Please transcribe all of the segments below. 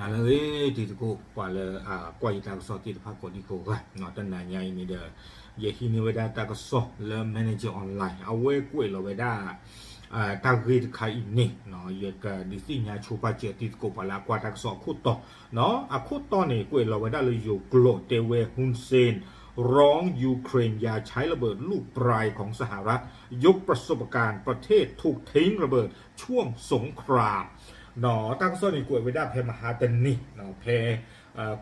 အဂ့ၤ တံၤသကိး ပှၤလၢအကွၢ်ယတၢ်ကစီၣ်သ့ၣ်တဖၣ်ကိးဒံကိးဂၤ, တနၤညါအံၤန့ၣ်ဒီး ယဟံးန့ၢ်ဝဲဒၣ်တၢ်ကစီၣ်လၢ Manager Online အဝဲကွဲးလီၤဝဲဒၣ် တၢ်ဂ့ၢ်တခါအံၤန့ၣ် ယကဒုးသ့ၣ်ညါဆိပာ်စၢၤတံၤသကိး ပှၤလၢအကွၢ်တၢ်ကစီၣ်အခိၣ်တီ, အခိၣ်တီန့ၣ် ကွဲးလီၤဝဲဒၣ်လၢယိၤကျိာ်တဲဝဲ Hun Senร้องยูเครนอย่าใช้ระเบิดลูกปลายของสหรัฐ ยกประสบการณ์ประเทศถูกทิ้งระเบิดช่วงสงคราม တၢ်ကစီၣ်န့ၣ် ကွဲးဝဲဒၣ်ဖဲမဟါတနံၤ ဖဲ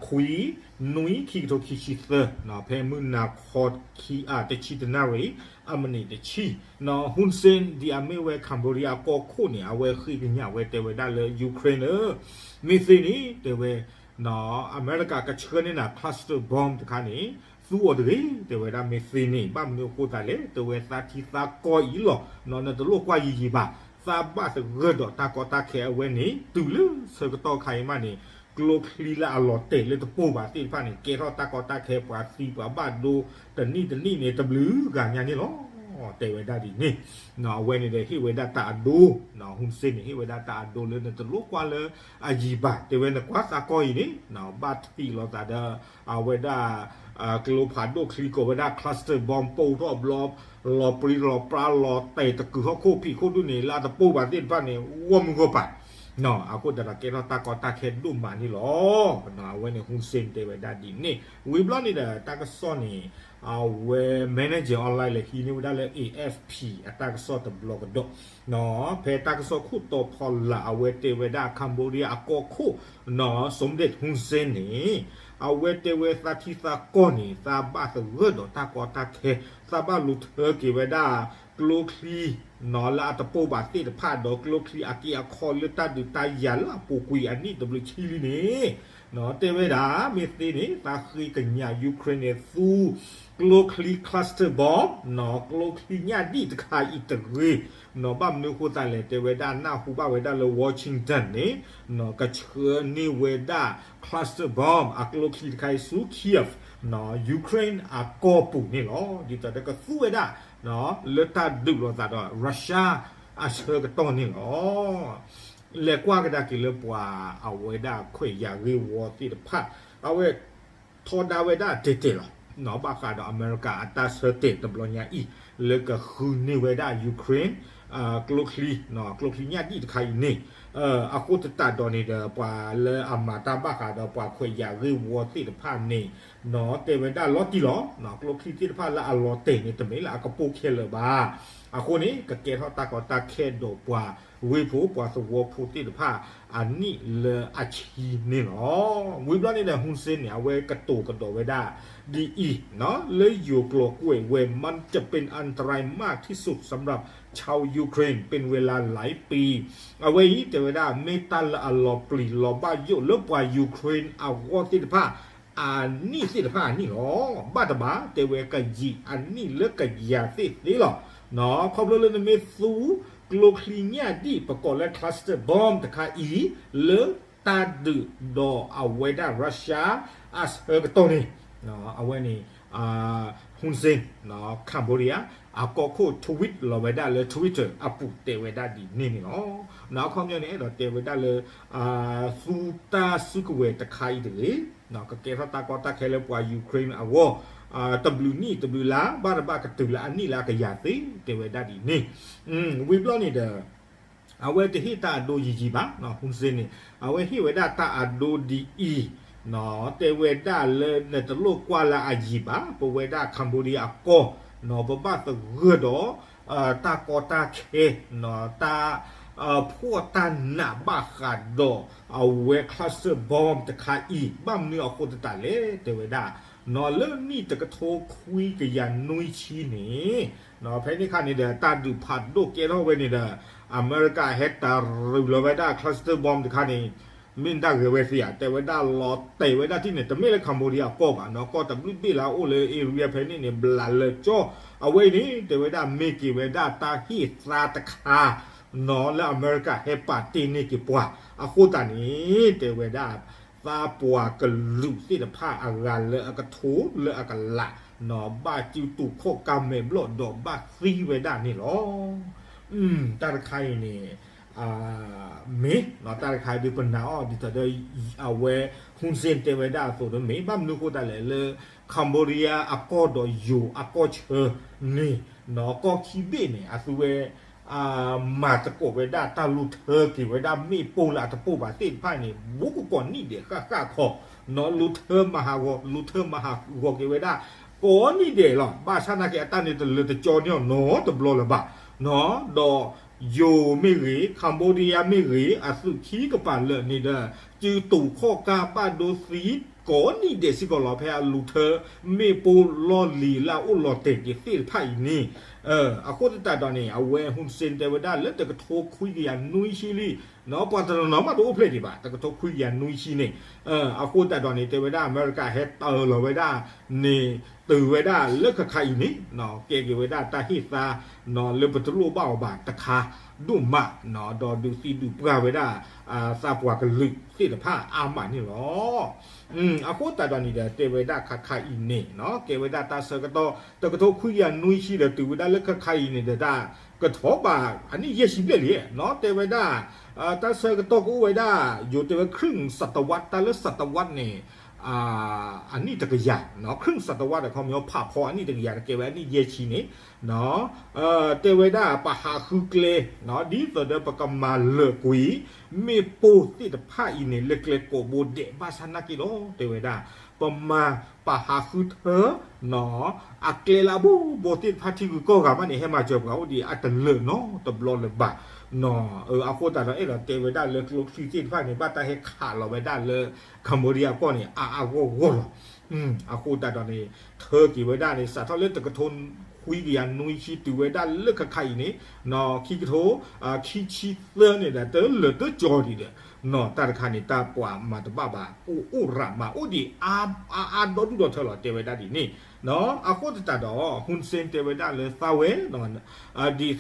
ခွံ နွံ ခံကထိခံဆံသၢ ဖဲမုၢ်နၤခီ ခံ တဆံတနၣ်ရံၣ် အမံးနံးတဆံ Hun Sen ဒ်အမ့ၢ်ဝဲ Cambodia အကီၢ်ခိၣ်န့ၣ် အဝဲဃ့ကညးဝဲတဲဝဲဒၣ်လၢ Ukraine ဧၢ, မ့ၢ်သ့န့ၣ် တဲဝဲ အမဲရကၤကဆှၢန့ၢ်နၤ cluster bomb တခါန့ၣ် သူအီၤတဂ့ၤ တဲဝဲဒၣ်မ့ၢ်သ့န့ၣ် ဘၣ်မနုၤအဃိသတးလဲၣ် တဲဝဲသးထံသးကီၢ်အံၤလီၤ နတလိၣ်ကွၢ်ယံာ်ယံာ်ဘၣ်, သးဘၣ်သဂၢၢ်ဒီးတၢ်ကီတၢ်ခဲအဝဲန့ၣ် တုၤလၢဆၢကတီၢ်ခါအံၤမးန့ၣ် ကျိချံလၢအလီၤတဲာ်လၢတပိၢ်ဘၣ်သ့ၣ်တဖၣ်န့ၣ် ကဲထီၣ်တၢ်ကီတၢ်ခဲ ပှၤသံပှၤဘၣ်ဒိ တနံၣ်တနံၣ်န့ၣ် တဘျုးဂၤညါန့ၣ်လီၤ တဲဝဲဒၣ်ဒ်န့ၣ်, အဝဲန့ၣ်ဒီးဟ့ၣ်ဝဲဒၣ်တၢ်အဒိ Hun Sen န့ၣ် ဟ့ၣ်ဝဲဒၣ်တၢ်အဒိလၢနတလိၣ်ကွၢ်လၢအယံာ်ဘၣ် တဲဝဲနကွၢ်သးကီၢ်အံၤန့ၣ် ဘၣ်ထံးလိာ်သးဒီး အဝဲဒၣ် ကျိဖးဒိၣ်ချံကိးဝဲဒၣ် cluster bomb ပိၢ်ထီၣ်ဘျီ လီၤပြံလီၤပြါလီၤတဲာ်တကုာ်ဟီၣ်ခိၣ်ဖံးခိၣ်ဒူၣ်န့ၣ် လၢအတပိၢ်ဘၣ်သ့ၣ်တဖၣ်န့ၣ် ဂီၢ်မုၢ်ဂီၢ်ပၤ အဃိသတးဒီးကဲထီၣ်တၢ်ကီတၢ်ခဲဒိၣ်မးန့ၣ်လီၤ. အဝဲန့ၣ် Hun Sen တဲဝဲဒၣ်ဒ်န့ၣ် ဝံၤဘျီန့ၣ်ဒီးတၢ်ကစီၣ်န့ၣ် အဝဲ Manager Online လဲၤဟံးန့ၢ်ဝဲဒၣ်လၢ A F P အတၢ်ကစီၣ်တဘျီကဒီး ဖဲတၢ်ကစီၣ်ခိၣ်တီဖီလာ် အဝဲတဲဝဲဒၣ် Cambodia အကီၢ်ခိၣ် Som Deth Hun Sen န့ၣ် အဝဲတဲဝဲသးထံသးကီၢ်န့ၣ် သးဘၣ်သဂၢၢ်ဒီးတၢ်ကီတၢ်ခဲ သးဘၣ်လူၤထၢက့ၤဝဲဒၣ် ကျိချံ လၢအတပိၢ်ဘၣ်သ့ၣ်တဖၣ် ဒီးကျိချံအက့အခီလၢတၢ်ဒုးတၢ်ယၤလၢအပူၤကွံာ်အနံၣ်တဘျုးဆံလံန့ၣ် တဲဝဲဒၣ် မ့ၢ်သ့န့ၣ် သးဃ့ကညး Ukraine န့ၣ် သူ ကျိချံ cluster bomb ကျိချံညၣ်ဒံၣ်တခါအံၤတဂ့ၤ ဘၣ်မနုၤအဃိသတးလဲၣ် တဲဝဲဒၣ်နၢ်ဟူဘၣ်ဝဲဒၣ်လၢ Washington န့ၣ် ကဆှၢန့ၢ်ဝဲဒၣ် cluster bomb အကျိချံတခါအံၤဆူ Kyiv Ukraine အကီၢ်ပူၤန့ၣ်လီၤ. ဒ်သိးဒီးကသူဝဲဒၣ် လၢတၢ်ဒုးလိာ်သးဒီး Russia အဆၢကတီၢ်န့ၣ်လီၤ. လဲၤကွၢ်ကဒါက့ၤလၢပှၤအဝဲဒၣ်ခွဲးယာ်ဂ့ၢ်ဝီသ့ၣ်တဖၣ် အဝဲထီဒါဝဲဒၣ်တဲာ်တဲာ်လီၤ. ဘၣ်ဃးဒီးအမဲရကၤအတၢ်ဆၢတဲာ်တဘျီညါအံၤ လၢကဃုန့ၢ်ဝဲဒၣ် Ukraine ကျိချံ ကျိချံညၣ်ဒံၣ်တခါအံၤန့ၣ် အဃိသတးဒီးန့ၣ်ဒီး ပှၤလၢအမၤတၢ်ဘၣ်ဃးဒီးပှၤခွဲးယာ်ဂ့ၢ်ဝီသ့ၣ်တဖၣ်န့ၣ် တဲဝဲဒၣ်လီၤတံၢ်လီၤ. ကျိချံသ့ၣ်တဖၣ်လၢအလီၤတဲာ်န့ၣ် တမ့ၢ်လၢအကပိၢ်ခဲလၢာ်ဘၣ်. အဃိန့ၣ် ကကဲထီၣ်တၢ်ကီတၢ်ခဲဒီးပှၤဂ့ၢ်ဖိ ပှၤသဝီဖိသ့ၣ်တဖၣ် အနံၣ်လၢအဆံန့ၣ်လီၤ. ဝံၤဘျီန့ၣ်ဒီး Hun Sen န့ၣ် အဝဲကတိၤကဒီးဝဲဒၣ် ဒ်အံၤ လၢယိၤကျိာ်ကွဲးဝဲ มันจะเป็นอันตรายมากที่สุดสำหรับชาวยูเครน เป็นเวลาหลายปี အဝဲအံၤတဲဝဲဒၣ် မ့ၢ်တၢ်လၢအလီၤပျံၤလီၤဘၣ်ယိၣ်လၢပှၤ Ukraine အဂီၢ်သ့ၣ်တဖၣ် အနံၣ်သ့ၣ်တဖၣ်အနံၣ်လီၤ. ဘၣ်တဘၣ် တဲဝဲကယံာ်အနံၣ်လၢကယၤသ့ၣ်သ့လီၤ. ခီဖျိလၢနမ့ၢ်သူ ကျိချံညၣ်ဒံၣ် ပကိးလၢ cluster bomb တခါအံၤ လၢတၢ်ဒုးဒီးအဝဲဒၣ် Russia အဆၢကတီၢ်န့ၣ် အဝဲန့ၣ် Hun Sen Cambodia အကီၢ်ခိၣ် tweet လီၤဝဲဒၣ်လၢ Twitter အပူၤတဲဝဲဒၣ်ဒ်န့ၣ်န့ၣ်လီၤ. အခီပညီန့ၣ် အဲၣ်ဒိးတဲဝဲဒၣ်လၢ သူတၢ်စုကဝဲၤတခါအံၤတဂ့ၤ ကကဲထီၣ်တၢ်ကီတၢ်ခဲလၢပှၤ Ukraine အဂီၢ် တဘျုးနံၣ်တဘျုးလါ ဘၣ်တဘၣ်ကတုၤလၢအနံၣ်လၢအကယၤသ့ တဲဝဲဒၣ်ဒ်န့ၣ် ဝံၤဘျီန့ၣ်ဒီး အဝဲတဟ့ၣ်တၢ်အဒိယံာ်ယံာ်ဘၣ် Hun Sen န့ၣ် အဝဲဟ့ၣ်ဝဲဒၣ်တၢ်အဒိဒ်အံၤ တဲဝဲဒၣ်လၢနတလိၣ်ကွၢ်လၢအယံာ်ဘၣ် ပဝဲဒၣ် Cambodia အကီၢ် ပဘၣ်သဂၢၢ်ဒီး တၢ်ကီတၢ်ခဲ တၢ် ဖှီၣ်တၢ်နးဘၣ်ဃးဒီး အဝဲ cluster bomb တခါအံၤ ဘၣ်မနုၤအဃိသတးလဲၣ် တဲဝဲဒၣ် လၢနံၣ်တကထိခွံကယၤနွံဆံန့ၣ် ဖဲန့ၣ်ခါန့ၣ်ဒီး တၢ်ဒုးဖးဒိၣ်ကဲထီၣ်ဝဲန့ၣ်ဒီး အမဲရကၤဟဲတၢ်ရူၤလီၤဝဲဒၣ် cluster bomb တခါန့ၣ် မ့ၢ်တၢ်ဂဲၤဝဲသ့ဧါ တဲဝဲဒၣ်လီၤတဲာ်ဝဲဒၣ်ထံၣ်န့ၣ် တမ့ၢ်လၢ Cambodia အကီၢ်ဘၣ် ကီၢ်တဘျုးဘ့ၣ်လၢအအိၣ်လၢ area ဖဲန့ၣ်န့ၣ် ဘျးလၢကၠီ အဝဲအံၤန့ၣ် တဲဝဲဒၣ်မ့ၢ်က့ၤဝဲဒၣ်တၢ်ဟ့ၣ်သါတခါ လၢအမဲရကၤဟဲပာ်တ့ၢ်န့ၢ်က့ၤပှၤ အဃိသတးန့ၣ် တဲဝဲဒၣ် သးပှၤကလုာ်သ့ၣ်တဖၣ်အဂၤလၢအကထိလၢအကလး ဘၣ်စုတူာ်ခိၣ်ကါမဲာ်ဘျီၣ်ဒီးဘၣ်သံဝဲဒၣ်န့ၣ်လီၤ. တၢ်တခါအံၤန့ၣ် မ့ၢ်နီၤ တၢ်တခါဒုးပနာ်အီၤဒ်သိးဒီး အဝဲ Hun Sen တဲဝဲဒၣ်အသိးဒီးမ့ၢ် ဘၣ်မနုၤအဃိသတးလဲၣ်လၢ Cambodia အကီၢ်ဒီးယိၤအကီၢ်ဆၢန့ၣ် နီၤ ကီၢ်ခံဘ့ၣ်န့ၣ် အသုဝဲ မၤသကိးဝဲဒၣ်တၢ်လူၤထၢက့ၤဝဲဒၣ်မ့ၣ်ပိၢ်လၢအတပိၢ်ဘၣ်သ့ၣ်တဖၣ်န့ၣ် ဘူးကကိးနံၣ်ဒဲးဃၣ်ဃၣ်ခီ နီၤ လူၤထၢမၤဟးဂီၤ လူၤထၢမၤဟးဂီၤက့ၤဝဲဒၣ် ကိးနံၣ်ဒဲးလီၤ. ဘၣ်ဆၣ်နာ်က့အတၢ်န့ၣ်တလၢတကၠီန့ၢ်အီၤနီတဘျီလၢၤဘၣ် နီၤ ဒီးယိၤမ့ၢ်ဂ့ၤ Cambodia မ့ၢ်ဂ့ၤ အသုးခံကပၤလၢာ်န့ၣ်ဒီး စုတူာ်ခီၣ်ကၢ်ဘၣ်ဒိသံ ကိးနံၣ်ဒဲးစ့ၢ်ကီးလီၤ ဖဲအလူၤထၢမ့ၣ်ပိၢ်လီၢ်လံၤလၢအအိၣ်လီၤတဲာ်က့ၤသ့ၣ်တဖၣ်အံၤန့ၣ် အဃိသတးဒီးန့ၣ် အဝဲ Hun Sen တဲဝဲဒၣ်လၢတကထိခွံကယၤနွံဆံလံ နီၤ ပှၤတနီၤနီၤမးတအိၣ်ဖျဲၣ်ဒံးဘၣ် တကထိခွံကယၤနွံဆံန့ၣ် အဃိသတးဒီးန့ၣ် တဲဝဲဒၣ်အမဲရကၤဟဲတၢၤလီၤဝဲဒၣ်န့ၣ် တုၤဝဲဒၣ်လၢခါခါအံၤန့ၣ် ကဲက့ၤဝဲဒၣ်တၢ်ဟ့ၣ်သါ လၢပတလိၣ်ဘၣ်အီၤဘၣ်တခါဒိၣ်မး ဒီးဒုးသံဒုးပှၢ်ဝဲဒၣ် သးပှၢ်ကလုာ်သ့ၣ်တဖၣ်အါမးန့ၣ်လီၤ. အဃိသတးဒီးန့ၣ်ဒီး တဲဝဲဒၣ်ခါခါအံၤန့ၣ် ကဲဝဲဒၣ်တၢ်ဆၢကတီၢ် တကထိခွံကယၤနွံဆံဒီးတုၤဝဲဒၣ်လၢခါခါအံၤန့ၣ်ဒီး တၢ်ကထီၣ်ဘၣ်အနံၣ်ယဲၢ်ဆံဘျဲၣ်လံ နီၤ တဲဝဲဒၣ် တၢ်ဆၢကတီၢ်ကအိၣ်ဝဲဒၣ် ယိၤတဲဝဲ ครึ่งศตวรรษ တၢ်လၢศตวรรษန့ၣ် အနံၣ်တကယၤ ครึ่งศตวรรษ အခီပညီဖးဖီအနံၣ်တကယၤန့ၣ် ကဲဝဲအနံၣ်ယဲၢ်ဆံန့ၣ် တဲဝဲဒၣ်ပဟးဃုကျဲ ဒ်သိးဒီးပကမၤလၢာ်ကွံာ် မ့ၣ်ပိၢ်သ့ၣ်တဖၣ်အံၤန့ၣ် လၢကျဲကိးဘိဒဲး ဘၣ်ဆၣ်နာ်က့ဒီး တဲဝဲဒၣ် ပမၤပဟးဃုထၢ အကျဲလၢအဘိဘိသ့ၣ်တဖၣ်ထံဂုၤကီၢ်ဂၤမးန့ၣ် ဟဲမၤစၢၤပှၤအိၣ်ဒံးအတလၢာ်နီတဘျီလၢၤဘၣ် အဃိသတးဒီးအဲၣ်ဒိးတဲဝဲဒၣ်လၢကျိချံသ့ၣ်တဖၣ်န့ၣ် ဘၣ်တၢ်ဟဲခးလီၤဝဲဒၣ်လၢ Cambodia အကီၢ်န့ၣ် အါအါဂီၢ်ဂီၢ်လီၤ. အဃိသတးဒီးန့ၣ် ထၢက့ၤဝဲဒၣ်န့ၣ် စးထီၣ်လၢတကထိခွံကယၤနွံဆံတုၤဝဲဒၣ်လၢခါခါအံၤန့ၣ် ခံကထိ ခံဆံသၢန့ၣ်ဒီး တလၢာ်တကၠီဒံးဒီး နီၤ တၢ်တခါန့ၣ် တၢ်ပှၤမၤတဘၣ်ဘၣ် အိၣ်အိၣ်ရၣ်မး အိၣ်ဒံးအါအါဒီဒူၣ်ဒီထၢလီၤ တဲဝဲဒၣ်ဒ်န့ၣ် အဃိသတးဒီး Hun Sen တဲဝဲဒၣ်လၢသးဝဲ ဒ်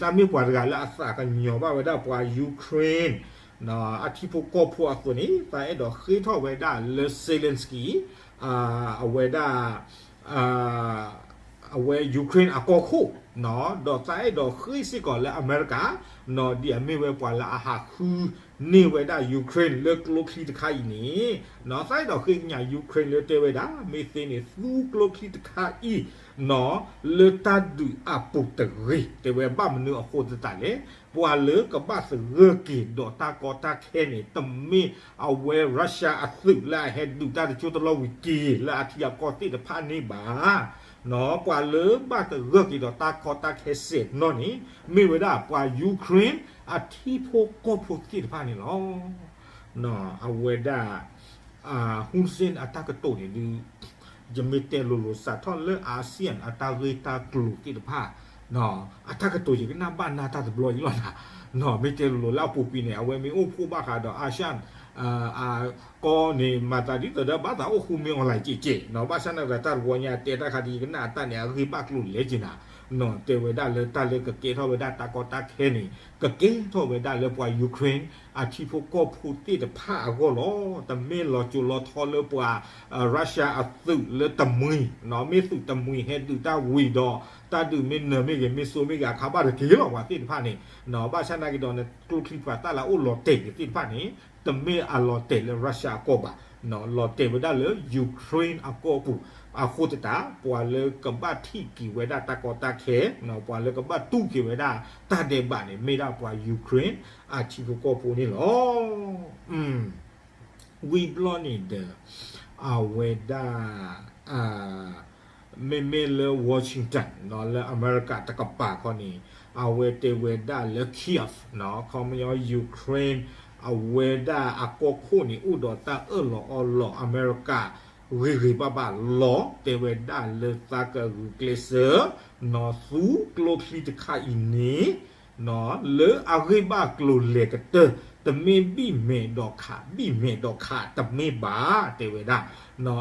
သးမ့ၢ်ပှၤတဂၤလၢအသးကညီၤဘၣ်ဝဲဒၣ်ပှၤ Ukraine အထံဖိကီၢ်ဖိအသိးန့ၣ် သးအဲၣ်ဒိးဃ့ထီၣ်ဝဲဒၣ်လၢ Zelensky အဝဲဒၣ် အဝဲ Ukraine အကီၢ်ခိၣ် ဒီးသးအဲၣ်ဒိးဃ့စ့ၢ်ကီးလၢအမဲရကၤ ဒ်အမ့ၢ်ဝဲပှၤလၢအဟးဃုန့ၢ်ဝဲဒၣ် Ukraine လၢကျိချံတခါအံၤန့ၣ် သးအဲၣ်ဒိးဃ့ကညး Ukraine လၢတဲဝဲဒၣ် မ့ၢ်သ့န့ၣ် သူကျိချံတခါအံၤ လၢတၢ်ဒုးအပူၤတဂ့ၤ တဲဝဲဘၣ်မနုၤအဃိသတးလဲၣ် ပှၤလၢကဘၣ်သဂၢၢ်က့ၤဒီးတၢ်ကီတၢ်ခဲန့ၣ် တမ့ၢ်အဝဲ Russia အသုးလၢအဟဲဒုးတၢ်တကၠိတလီၢ်ဝံၤက့ၤ လၢအထံအကီၢ်သ့ၣ်တဖၣ်န့ၣ်ဘၣ် ပှၤလၢဘၣ်သဂၢၢ်က့ၤဒီးတၢ်ကီတၢ်ခဲစဲးနီၣ်န့ၣ် မ့ၢ်ဝဲဒၣ်ပှၤ Ukraine အထံဖိကီၢ်ဖိသ့ၣ်တဖၣ်န့ၣ်လီၤ. အဝဲဒၣ် Hun Sen အတၢ်ကတိၤန့ၣ်ဒုး ယမ့ၢ်တဲလိၤလိၤ စးထီၣ်လၢ ASEAN အတၢ်ဂ့ၢ်တၢ်ကျိၤသ့ၣ်တဖၣ် အတၢ်ကတိၤယကနၣ်ဘၣ်နၢ်တၢ်တဘျီအံၤလီၤနၤ, မ့ၢ်တဲလိၤလိၤလၢအပူၤကွံာ်န့ၣ် အဝဲမ့ၢ်အိၣ်ဖှိၣ်ဘၣ်ဃးဒီး ASEAN အကီၢ်န့ၣ် မၤသးဒ်သိးဒီးဘၣ်သးအိၣ်ဃူမ့ၢ် online က့ၤက့ၤ ဘၣ်ဆၣ်နာ်က့တၢ်တဝီညါတဲတၢ်ခါဒ်ယကနၣ်အတၢ်န့ၣ် အဂ့ၢ်ဘၣ်ကျိၤလဲၤက့ၤနၤ, တဲဝဲဒၣ်လၢတၢ်လၢကကဲထီၣ်ဝဲဒၣ်တၢ်ကီတၢ်ခဲန့ၣ် ကကဲထီၣ်ဝဲဒၣ်လၢပှၤ Ukraine အထံဖိကီၢ်ဖိသ့ၣ်တဖၣ်အဂီၢ်လီၤ. တမ့ၢ်လီၤစိၤလီၤထီလၢပှၤ Russia အသုးလၢတမှံၤ, မ့ၢ်သုးတမှံၤဟဲဒုးတၢ်ဝံၤဒီး တၢ်ဒုးမ့ၢ်နၢၤမ့ၢ်ဂ့ၤ မ့ၢ်စိမ့ၢ်ဂ့ၤ အခါဘၣ်တက့ၢ်လီၤ ပှၤသ့ၣ်တဖၣ်န့ၣ်, ဘၣ်ဆၣ်နာ်က့ဒီး ကျိချံပှၤတၢ်လၢအအိၣ်လီၤတဲာ်က့ၤသ့ၣ်တဖၣ်န့ၣ် တမ့ၢ်အလီၤတဲာ်လၢ Russia အကီၢ်ဘၣ်, လီၤတဲာ်ဝဲဒၣ်လၢ Ukraine အကီၢ်ပူၤ, အဃိသတး ပှၤလၢကဘၣ်ထံၣ်က့ၤဝဲဒၣ်တၢ်ကီတၢ်ခဲ, ပှၤလၢကဘၣ်တူၢ်က့ၤဝဲဒၣ်တၢ်ဒဲးဘးန့ၣ် မ့ၢ်ဒၣ်ပှၤ Ukraine အထံဖိကီၢ်ဖိန့ၣ်လီၤ. ဝံၤဘျီန့ၣ်ဒီး အဝဲဒၣ် မ့မ့ၢ်လၢ Washington လၢအမဲရကၤတကပၤခီန့ၣ် အဝဲတဲဝဲဒၣ်လၢ Kyiv ခီပညီ Ukraine အဝဲဒၣ်အကီၢ်ခိၣ်န့ၣ် အိၣ်ဒီးတၢ်အၢၣ်လီၤအီလီၤ အမဲရကၤ ဂ့ၤဂ့ၤဘၣ်ဘၣ်လီၤ. တဲဝဲဒၣ်လၢသးကဂုာ်ကျဲးစၢး နီၢ်သူကျိချံတခါအံၤန့ၣ် လၢအဂ့ၢ်ဘၣ်ကျိၤလဲၤကတၢၢ် တမ့ၢ်ဘံၣ်မဲာ်ဒီးခး ဘံၣ်မဲာ်ဒီးခးတမ့ၢ်ဘၣ် တဲဝဲဒၣ်,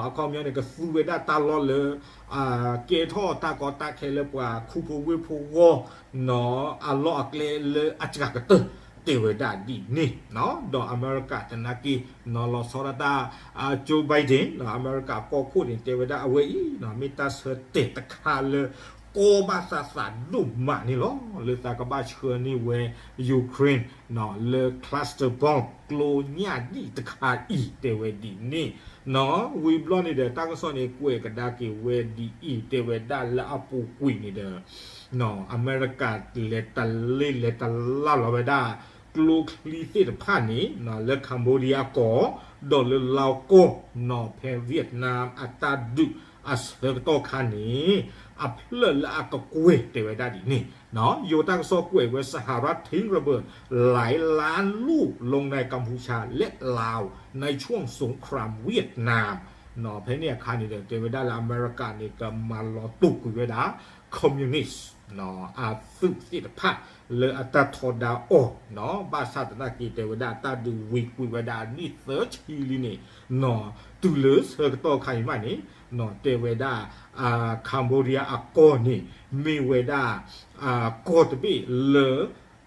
အခီပညီန့ၣ် ကသူဝဲဒၣ်တၢ်လီၢ်လၢ ကဲထီၣ်တၢ်ကီတၢ်ခဲလၢပှၤခူဖိဝ့ၢ်ဖိဂီၢ် အလီၢ်အကျဲလၢအစှၤကတၢၢ် တဲဝဲဒၣ်ဒ်န့ၣ်, ဒီးအမဲရကၤသနာ်က့ နီၢ်လီၤဆီဒၣ်တၢ် Joe Biden အမဲရကၤကီၢ်ခိၣ်န့ၣ် တဲဝဲဒၣ်အဝဲအံၤ မ့ၢ်တၢ်ဆၢတဲာ်တခါလၢ ကီဘၣ်သးသးဒိၣ်မးန့ၣ်လီၤ. လၢသးကဘၣ်ဆှၢန့ၢ်ဝဲ Ukraine လၢ cluster bomb ကျိညၣ်ဒံၣ်တခါအံၤတဲဝဲဒ်န့ၣ်, ဝံၤဘျီန့ၣ်ဒီး တၢ်ကစီၣ်န့ၣ်ကွဲးကဒါက့ၤဝဲဒ်အံၤ တဲဝဲဒၣ်လၢအပူၤကွံာ်န့ၣ်ဒီး အမဲရကၤလဲၤတလ့လဲၤတလၢ်လီၤဝဲဒၣ် ကျိချံသ့ၣ်တဖၣ်န့ၣ် လၢ Cambodia ကီၢ် ဒီးလၢ Laos ကီၢ် နီၤ ဖဲ Vietnam အတၢ်ဒုးအဆၢကတီၢ်ခါန့ၣ် အဖျၢၣ်လၢအကကွဲၢ်တဲဝဲဒၣ်ဒ်န့ၣ်, ယိၤတၢ်ကစီၣ်ကွဲးဝဲ สหรัฐทิ้งระเบิดหลายล้านลูกลงในกัมพูชาและลาวในช่วงสงครามเวียดนาม ဖဲန့ၣ်အခါန့ၣ်ဒီး တဲဝဲဒၣ်လၢအမဲရကၤန့ၣ် ကမၤလီၤတူာ်ကွံာ်ဝဲဒၣ် communist အသုးသ့ၣ်တဖၣ် လၢအတၢ်ထီဒါအီၤ, ဘၣ်ဆၣ်သနာ်က့ တဲဝဲဒၣ်တၢ်ဒုးဝံၤကွံာ်ဝဲဒၣ်အနံၣ်သၢဆံလံန့ၣ်, တုၤလၢဆၢကတီၢ်ခါအံၤမးန့ၣ် တဲဝဲဒၣ် Cambodia အကီၢ်န့ၣ် မ့ၢ်ဝဲဒၣ် ကီၢ်တဘ့ၣ်လၢ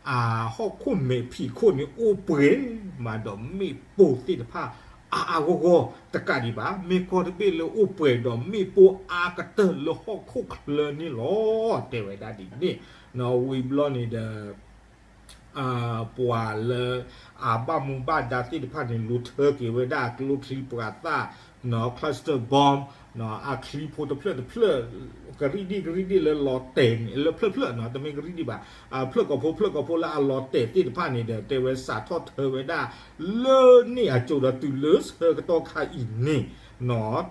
အဟီၣ်ခိၣ်မဲာ်ဖံးခိၣ်န့ၣ်အိၣ်ပှဲၤမးဒီးမ့ၣ်ပိၢ်သ့ၣ်တဖၣ် အါအါဂီၢ်ဂီၢ်တကးဒံးဘၣ်, မ့ၢ်ကီၢ်တဘ့ၣ်လၢအိၣ်ပှဲၤဒီးမ့ၣ်ပိၢ်အါကတၢၢ်လၢဟီၣ်ခိၣ်ချၢန့ၣ်လီၤ တဲဝဲဒၣ်ဒ်န့ၣ်, ဝံၤဘျီန့ၣ်ဒီး ပှၤလၢ အဘၣ်မူဘၣ်ဒါသ့ၣ်တဖၣ်န့ၣ် လူၤထၢက့ၤဝဲဒၣ်ကျိချံပှၤသၣ် cluster bomb အချံဖိတဖျၢၣ်တဖျၢၣ် ကရံၣ်ဒံၣ်ကရံၣ်ဒံၣ်လၢလီၤတဲာ်န့ၣ် လၢဖျၢၣ်ဖျၢၣ် တမ့ၢ်ကရံၣ်ဒံၣ်ဘၣ်, ဖျၢၣ်ကိာ်ဖိဖျၢၣ်ကိာ်ဖိလၢအလီၤတဲာ်သ့ၣ်တဖၣ်န့ၣ်ဒီး တဲဝဲစးထီၣ်ထၢဝဲဒၣ် လၢန့ၣ်အစိၤဒီးတုၤလၢဆၢကတီၢ်ခါအံၤန့ၣ်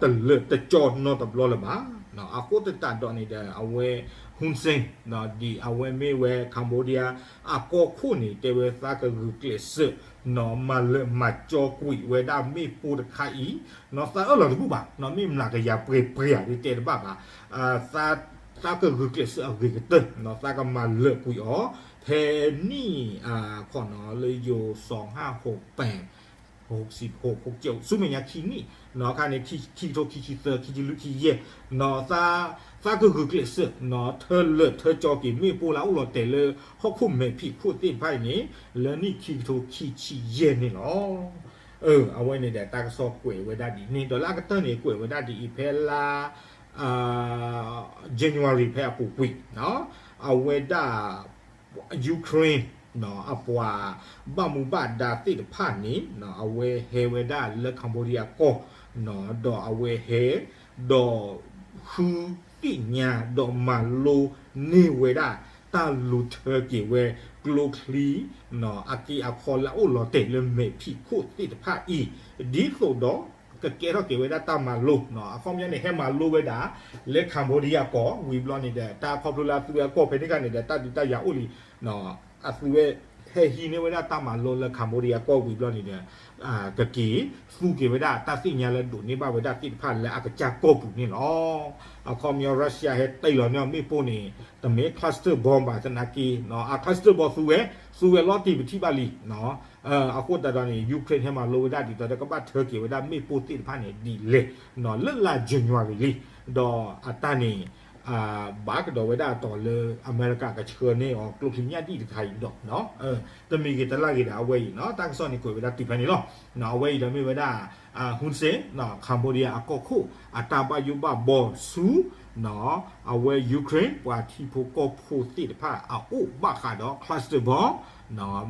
တလၢာ်တကၠီနီတဘျီလၢၤဘၣ်. အဃိသတးဒီးန့ၣ်ဒီး အဝဲ Hun Sen ဒ်အဝဲမ့ၢ်ဝဲ Cambodia အကီၢ်ခိၣ်န့ၣ် တဲဝဲသးကဂုာ်ကျဲးစၢး မၤလၢာ်မၤကၠီကွံာ်ဝဲဒၣ်မ့ၣ်ပိၢ်တခါအံၤ, သးအၢၣ်လီၤတဘူၣ်ဘၣ်, မ့ၢ်မျးကယၤပှဲၤပှဲၤဧါဒ်တဲတဘၣ်ဘၣ်, သးကဂုာ်ကျဲးစၢးအဂ့ၤကတၢၢ် သးကမၤလၢာ်ကွံာ်အီၤ ဖဲနံၣ် ခီနီၤ လၢယိၤ စူၤဟၣ်ဟိးပဲၤ ဟိးစံးဟိး ဆူမဲာ်ညါခံနံၣ်နီၤ ခါန့ၣ် ခံကထိခံဆံသၢ ခံဆံလွံၢ် ခံယဲၢ်နီၤ သးကဂုာ်ကျဲးစၢးနီၤ ထၢလၢာ်ထၢကၠီက့ၤမ့ၣ်ပိၢ်လၢအအိၣ်လီၤတဲာ်လၢ ဟီၣ်ခိၣ်မဲာ်ဖံးခိၣ်သ့ၣ်တဖၣ်အံၤန့ၣ် လၢနံၣ်ခံကထိခံဆံယဲၢ်န့ၣ်လီၤ. အဝဲန့ၣ်ဒီးတၢ်ကစီၣ်ကွဲးဝဲဒၣ်ဒ်န့ၣ် ဒီးလၢအကတၢၢ်န့ၣ် ကွဲးဝဲဒၣ်ဒ်အံၤ ဖဲလါ January ဖဲအပူၤကွံာ် အဝဲဒၣ် Ukraine အပှၤဘၣ်မူဘၣ်ဒါသ့ၣ်တဖၣ်န့ၣ် အဝဲဟဲဝဲဒၣ်လၢ Cambodia ကီၢ် ဒီးအဝဲဟဲ ဒီးဃုသ့ၣ်ညါ ဒီးမၤလိန့ၢ်ဝဲဒၣ် တၢ်လူၤထၢက့ၤဝဲ ကျိချံ အက့အခီလၢအအိၣ်လီၤတဲာ်လၢမဲာ်ဖံးခိၣ်သ့ၣ်တဖၣ်အံၤ ဒ်သိးဒီး ကကဲထီၣ်က့ၤဝဲဒၣ်တၢ်မၤလိ အခီပညီန့ၣ် ဟဲမၤလိဝဲဒၣ် လၢ Cambodia ကီၢ် ဝံၤဘျီန့ၣ်ဒီး တၢ်ခီဖျိလၢအသုဝဲအကီၢ်ဖဲန့ၣ်ခါန့ၣ်ဒီး တၢ်ဒုးတၢ်ယၤအိၣ်လံ အသုဝဲ ဟဲဟံးန့ၢ်ဝဲဒၣ်တၢ်မၤလိလၢ Cambodia ကီၢ်ဝံၤဘျီန့ၣ်ဒီး ကက့ၤသူက့ၤဝဲဒၣ်တၢ်သ့ၣ်ညါလၢဒိးန့ၢ်ဘၣ်ဝဲဒၣ်သ့ၣ်တဖၣ်လၢအကစၢ်ကီၢ်ပူၤန့ၣ်လီၤ. အခီပညီ Russia ဟဲတ့ၢ်လီၤန့ၢ်အီၤမ့ၣ်ပိၢ်န့ၣ် တမ့ၢ် cluster bomb ဘၣ်သနာ်က့ အ cluster bomb သူဝဲ သူဝဲလီၤတံၢ်ပထံၣ်ဘၣ်လံ အဃိသတးဒီးန့ၣ် Ukraine ဟဲမၤလိဝဲဒၣ်ဒ်သိးဒီးကဘၣ်ထၢက့ၤဝဲဒၣ်မ့ၣ်ပိၢ်သ့ၣ်တဖၣ်န့ၣ်ဒ်လဲၣ် လၢလါ January လံ ဒီးအတၢ်န့ၣ် ဘၣ်ကဒီးဝဲဒၣ်အတီၤလၢအမဲရကၤကဆှၢန့ၢ်အီၤကျိချံညၣ်ဒံၣ်တခါအံၤဒီး တမံၤဂ့ၤတလၢ်ဂ့ၤဒီးအဝဲအံၤ တၢ်ကစီၣ်န့ၣ်ကွဲးဝဲဒၣ်တုၤဖဲန့ၣ်လီၤ. အဝဲအံၤဒီးမ့ၢ်ဝဲဒၣ် Hun Sen Cambodia အကီၢ်ခိၣ် အတၢ်ဘၣ်ယိၣ်ဘၣ်ဘီဆူ အဝဲ Ukraine ပှၤထံဖိကီၢ်ဖိသ့ၣ်တဖၣ်အအိၣ်ဘၣ်ဃးဒီး cluster bomb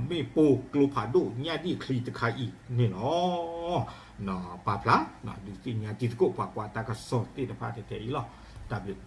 မ့ၣ်ပိၢ်ကျိဖးဒိၣ်ညၣ်ဒံၣ်ချံတခါအံၤန့ၣ်လီၤ. ပာ်ဖျါ ဒုးသ့ၣ်ညါတံၤသကိးပှၤကွၢ်တၢ်ကစီၣ်သ့ၣ်တဖၣ်ထဲအံၤလီၤ. တၢ်ဘျုး